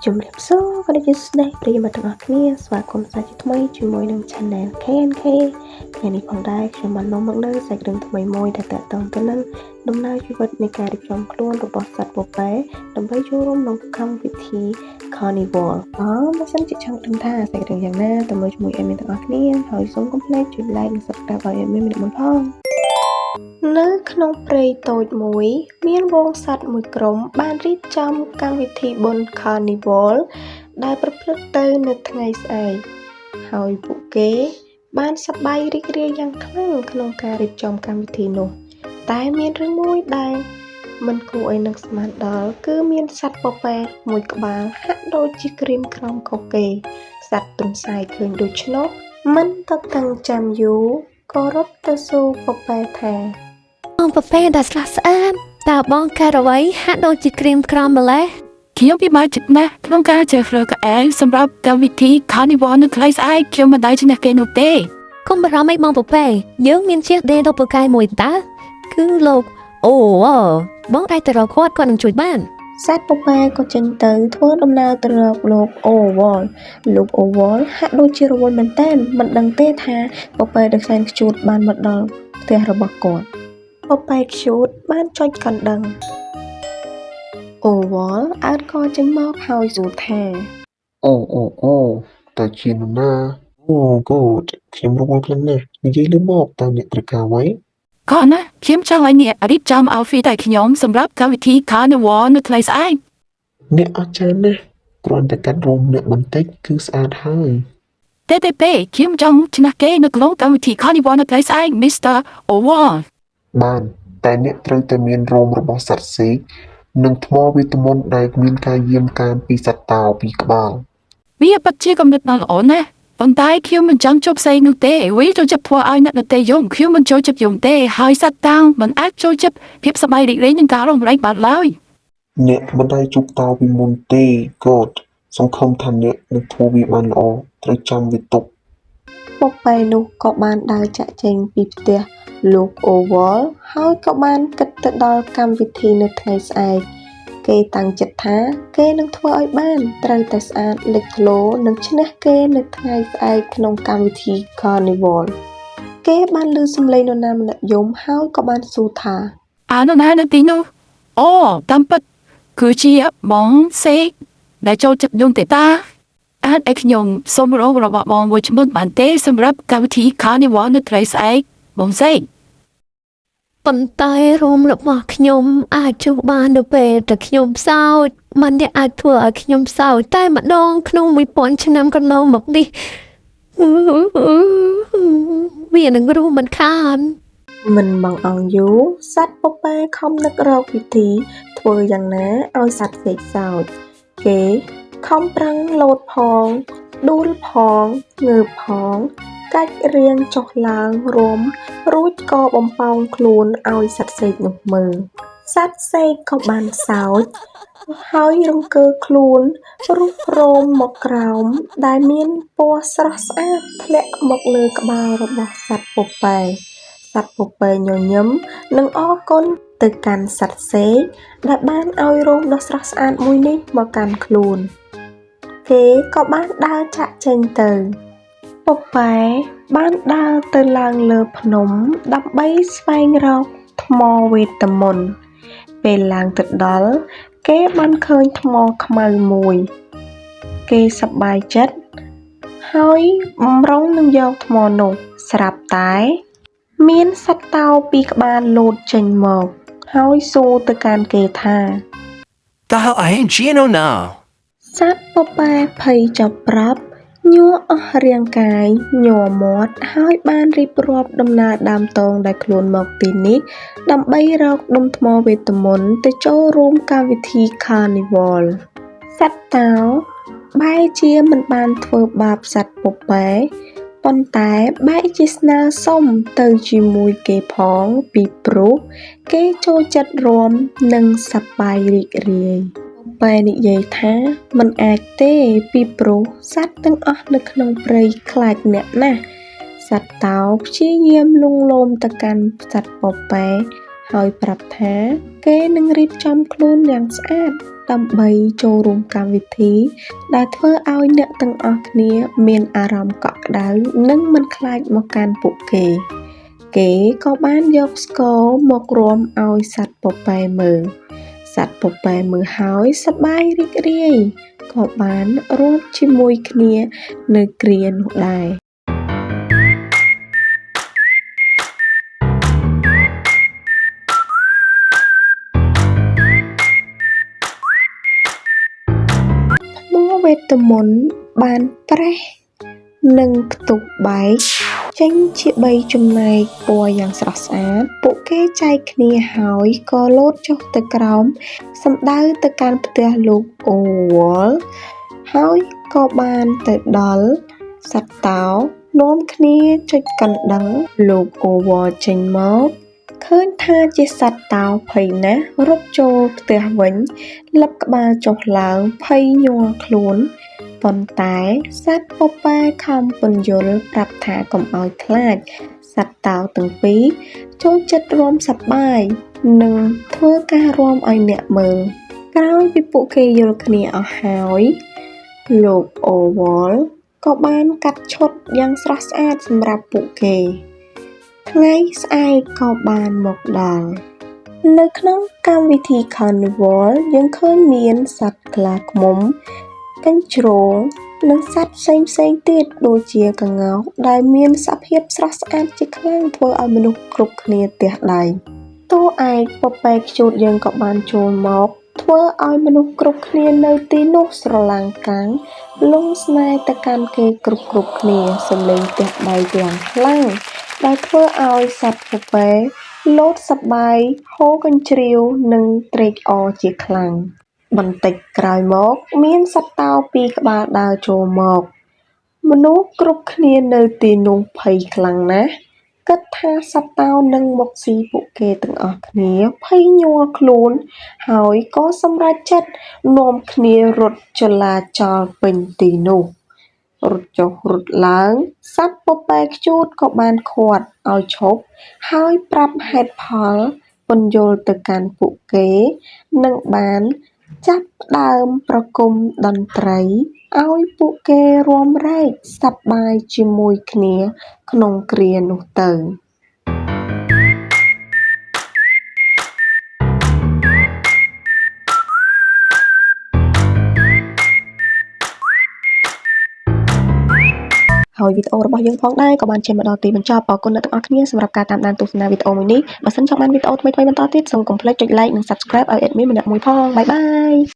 ជំរាបសួរក៏ដូចជាស្ដីប្រិយមិត្តទាំងអស់គ្នាស្វាគមន៍សាជាថ្មីជាមួយនឹង Channel KNK ថ្ងៃនេះផងដែរខ្ញុំបាននាំមកនូវសាច់រឿងថ្មីមួយដែលតាក់ទងទៅនឹងដំណើរជីវិតនៃការរៀបចំខ្លួនរបស់សត្វពពែដើម្បីចូលរួមក្នុងកម្មវិធី Carnival អបើសិនជាចង់ដឹងថាសាច់រឿងយ៉ាងណាទៅមើលជាមួយ admin ទាំងអស់គ្នាហើយសូមកុំភ្លេចចុច like និង Subscribe ឲ្យ admin ម្នាក់មួយផងនៅក្នុងព្រៃតូចមួយ មានហ្វូងសត្វមួយក្រុមបានរៀបចំកម្មវិធីបុណ្យ Carnival ដែលប្រព្រឹត្តទៅនៅថ្ងៃស្អែកហើយពួកគេបានសប្បាយរីករាយយ៉ាងខ្លាំងក្នុងការរៀបចំកម្មវិធីនោះ តែមានរឿងមួយដែលមិនគួរឲ្យនឹកស្មានដល់គឺមានសត្វពពែមួយក្បាលហាក់ដូចជាក្រៀមក្រំខុសគេសត្វទន្សាយឃើញដូច្នោះមិនទទឹងចាំយូរក៏រត់ទៅសួរពពែថា បងពពែដែលស្រស់ស្អាតតើបងកើតអ្វីហាក់ដូចជាក្រៀមក្រំម្ល៉េះ ខ្ញុំពិបាកចិត្តណាស់ក្នុងការជ្រើសរើសកៅអៅសម្រាប់កម្មវិធី Carnival នៅថ្ងៃស្អែកខ្ញុំមិនដែលឈ្នះគេនោះទេ កុំបារម្ភអីបងពពែយើងមានជាដេដ៏ពូកែមួយតើគឺលោកអូបងអាចទៅរកគាត់គាត់នឹងជួយបាន សត្វពពែក៏ចេញទៅធ្វើដំណើរទៅរកលោកអូវ៉លលោកអូវ៉លហាក់ដូចជារវល់មែនទែនមិនដឹងទេថាពពែដ៏សែនខ្ជូតបានមកដល់ផ្ទះរបស់គាត់ពពែខ្ជូតបានចុចកណ្ដឹងអូវ៉លអើតកចេញមកហើយសួរថា អូអូអូតើជានរណាអូ good ខ្ញុំរវល់ខ្លាំងណាស់និយាយលឺមកតើអ្នកត្រូវការអ្វី ក៏ណាខ្ញុំចង់ឲ្យអ្នករៀបចំ outfit ឲ្យខ្ញុំសម្រាប់កម្មវិធី Carnival នៅថ្ងៃស្អែក អ្នកអស្ចារ្យណាស់គ្រាន់តែកាត់រោមអ្នកបន្តិចគឺស្អាតហើយ ទេទេទេខ្ញុំចង់ឈ្នះគេនៅក្នុងកម្មវិធី Carnival នៅថ្ងៃស្អែក Mr. Oval បានតែអ្នកត្រូវតែមានរោមរបស់សត្វសេកនិងថ្មវេទមន្តដែលមានការយាមកាមពីសត្វតោពីរក្បាល វាពិតជាគំនិតដ៏ល្អណាស់ប៉ុន្តែខ្ញុំមិនចង់ជប់ផ្សេងនោះទេវាចូលចិត្តធ្វើឲ្យអ្នកដទៃយំខ្ញុំមិនចូលចិត្តយំទេហើយសត្វតោមិនអាចចូលចិត្តភាពសប្បាយរីករាយនឹងការរំលែកបានឡើយ អ្នកមិនដែលជួបតោពីមុនទេ God សង្ឃឹមថាអ្នកនឹងធ្វើវាបានល្អត្រូវចាំវាទុក ពពែនោះក៏បានដើរចាកចេញពីផ្ទះលោកអូវ៉លហើយក៏បានគិតទៅដល់កម្មវិធីនៅថ្ងៃស្អែកគេតាំងចិត្តថាគេនឹងធ្វើឲ្យបានត្រូវតែស្អាតលេចធ្លោនិងឈ្នះគេនៅថ្ងៃស្អែកក្នុងកម្មវិធី Carnival គេបានឮសំឡេងនរណាម្នាក់យំហើយក៏បានសួរថា អានណានៅទីនោះអូតាមពិតគឺជាបងសេកដែលចូលចិត្តយំទេតាអាចឲ្យខ្ញុំសុំរងរបស់បងមួយចំនួនបានទេសម្រាប់កម្មវិធី Carnival នៅថ្ងៃស្អែកបងសេក ប៉ុន្តែរោមរបស់ខ្ញុំអាចជួបបាននៅពេលតែខ្ញុំសោចมันអ្នកអាចធ្វើឲ្យខ្ញុំសោចតែម្ដងក្នុង1000ឆ្នាំកន្លងមកនេះវានឹងរស់មិនខាន មិនបងអង្គយូរសត្វពពែខំនឹករកវិធីធ្វើយ៉ាងណាឲ្យសត្វសេកសោចគេខំប្រឹងលោតផងដួលផងងើបផងកាច់រាងចុះឡើងរាំរួចក៏បំប៉ោងខ្លួនឲ្យសត្វសេកនោះមើលសត្វសេកក៏បានសោចហើយរង្គើខ្លួនរុះរោមមកក្រោមដែលមានពណ៌ស្រស់ស្អាតធ្លាក់មកលើក្បាលរបស់សត្វពពែសត្វពពែញញឹមនិងអរគុណទៅកាន់សត្វសេកដែលបានឲ្យរោមដ៏ស្រស់ស្អាតមួយនេះមកកាន់ខ្លួនគេក៏បានដើរចាកចេញទៅពពែបានដើរទៅឡើងលើភ្នំដើម្បីស្វែងរកថ្មវេទមន្តពេលឡើងទៅដល់គេបានឃើញថ្មខ្មៅមួយគេសប្បាយចិត្តហើយបំរុងនឹងយកថ្មនោះស្រាប់តែ មានសត្វតោពីរក្បាលលោតចេញមក ហើយសួរទៅកាន់គេថា តើឯងជានរណា សត្វពពែភ័យចាប់ប្រាប់ញ័រអស់រាងកាយញ័រមាត់ហើយបានរៀបរាប់ដំណើរដើមទងដែលខ្លួនមកទីនេះដើម្បីរកដុំថ្មវេទមន្តទៅចូលរួមកម្មវិធី Carnival សត្វតោបែរជាមិនបានធ្វើបាបសត្វពពែប៉ុន្តែបែរជាស្នើសុំទៅជាមួយគេផងពីព្រោះគេចូលចិត្តរាំនិងសប្បាយរីករាយពពែនិយាយថាមិនអាចទេពីព្រោះសត្វទាំងអស់នៅក្នុងព្រៃខ្លាចអ្នកណាស់សត្វតោព្យាយាមលួងលោមទៅកាន់សត្វពពែ ហើយប្រាប់ថាគេនឹងរៀបចំខ្លួនយ៉ាងស្អាតដើម្បីចូលរួមកម្មវិធី ដែលធ្វើឲ្យអ្នកទាំងអស់គ្នាមានអារម្មណ៍កក់ក្ដៅនិងមិនខ្លាចមកកាន់ពួកគេ គេក៏បានយកស្គរមករាំឲ្យសត្វពពែមើល សត្វពពែមើលហើយសប្បាយរីករាយក៏បានរាំជាមួយគ្នានៅគ្រានោះដែរ ថ្មវេទមន្តបានប្រេះនិងផ្ទុះបែកចេញជាបីចំណែកពណ៌យ៉ាងស្រស់ស្អាត ពួកគេចែកគ្នាហើយក៏លោតចុះទៅក្រោមសំដៅទៅកាន់ផ្ទះលោកអូវ៉លហើយក៏បានទៅដល់សត្វតោនាំគ្នាចុចកណ្ដឹងលោកអូវ៉លចេញមកឃើញថាជាសត្វតោភ័យណាស់រត់ចូលផ្ទះវិញលឹបក្បាលចុះឡើងភ័យញ័រខ្លួន ប៉ុន្តែសត្វពពែខំពន្យល់ប្រាប់ថាកុំឲ្យខ្លាច សត្វតោទាំងពីរចូលចិត្តរាំសប្បាយនិងធ្វើការរាំឲ្យអ្នកមើល ក្រោយពីពួកគេយល់គ្នាអស់ហើយ លោកអូវ៉លក៏បានកាត់ឈុតយ៉ាងស្រស់ស្អាតសម្រាប់ពួកគេ ថ្ងៃស្អែកក៏បានមកដល់ នៅក្នុងកម្មវិធី Carnival យើងឃើញមានសត្វខ្លាឃ្មុំ កញ្ជ្រោង និងសត្វផ្សេងៗទៀតដូចជាក្ងោកដែលមានសភាពស្រស់ស្អាតជាខ្លាំងធ្វើឲ្យមនុស្សគ្រប់គ្នាទះដៃ តួឯកពពែខ្ជូតយើងក៏បានចូលមកធ្វើឲ្យមនុស្សគ្រប់គ្នានៅទីនោះស្រឡាំងកាំងលង់ស្នេហ៍ទៅកាន់គេគ្រប់ៗគ្នាសំឡេងទះដៃយ៉ាងខ្លាំងដែលធ្វើឲ្យសត្វពពែលោតសប្បាយហូរកញ្ជ្រៀវនិងត្រេកអរជាខ្លាំង បន្តិចក្រោយមកមានសត្វតោពីរក្បាលដើរចូលមក មនុស្សគ្រប់គ្នានៅទីនោះភ័យខ្លាំងណាស់ គិតថាសត្វតោនឹងមកស៊ីពួកគេទាំងអស់គ្នាភ័យញ័រខ្លួន ហើយក៏សម្រេចចិត្តនាំគ្នារត់ចលាចលពេញទីនោះ រត់ចុះរត់ឡើង សត្វពពែខ្ជូតក៏បានឃាត់ឲ្យឈប់ ហើយប្រាប់ហេតុផលពន្យល់ទៅកាន់ពួកគេ និងបានចាប់ផ្ដើមប្រគំតន្ត្រីឲ្យពួកគេរាំរែកសប្បាយជាមួយគ្នាក្នុងគ្រានោះទៅ ហើយវីដេអូរបស់យើងផងដែរក៏បានឈានមកដល់ទីបញ្ចប់អរគុណអ្នកទាំងអស់គ្នាសម្រាប់ការតាមដានទស្សនាវីដេអូមួយនេះបើសិនចង់បានវីដេអូថ្មីៗបន្តទៀតសូមកុំភ្លេចចុច Like និង Subscribe ឲ្យ Admin ម្នាក់មួយផងបាយបាយ។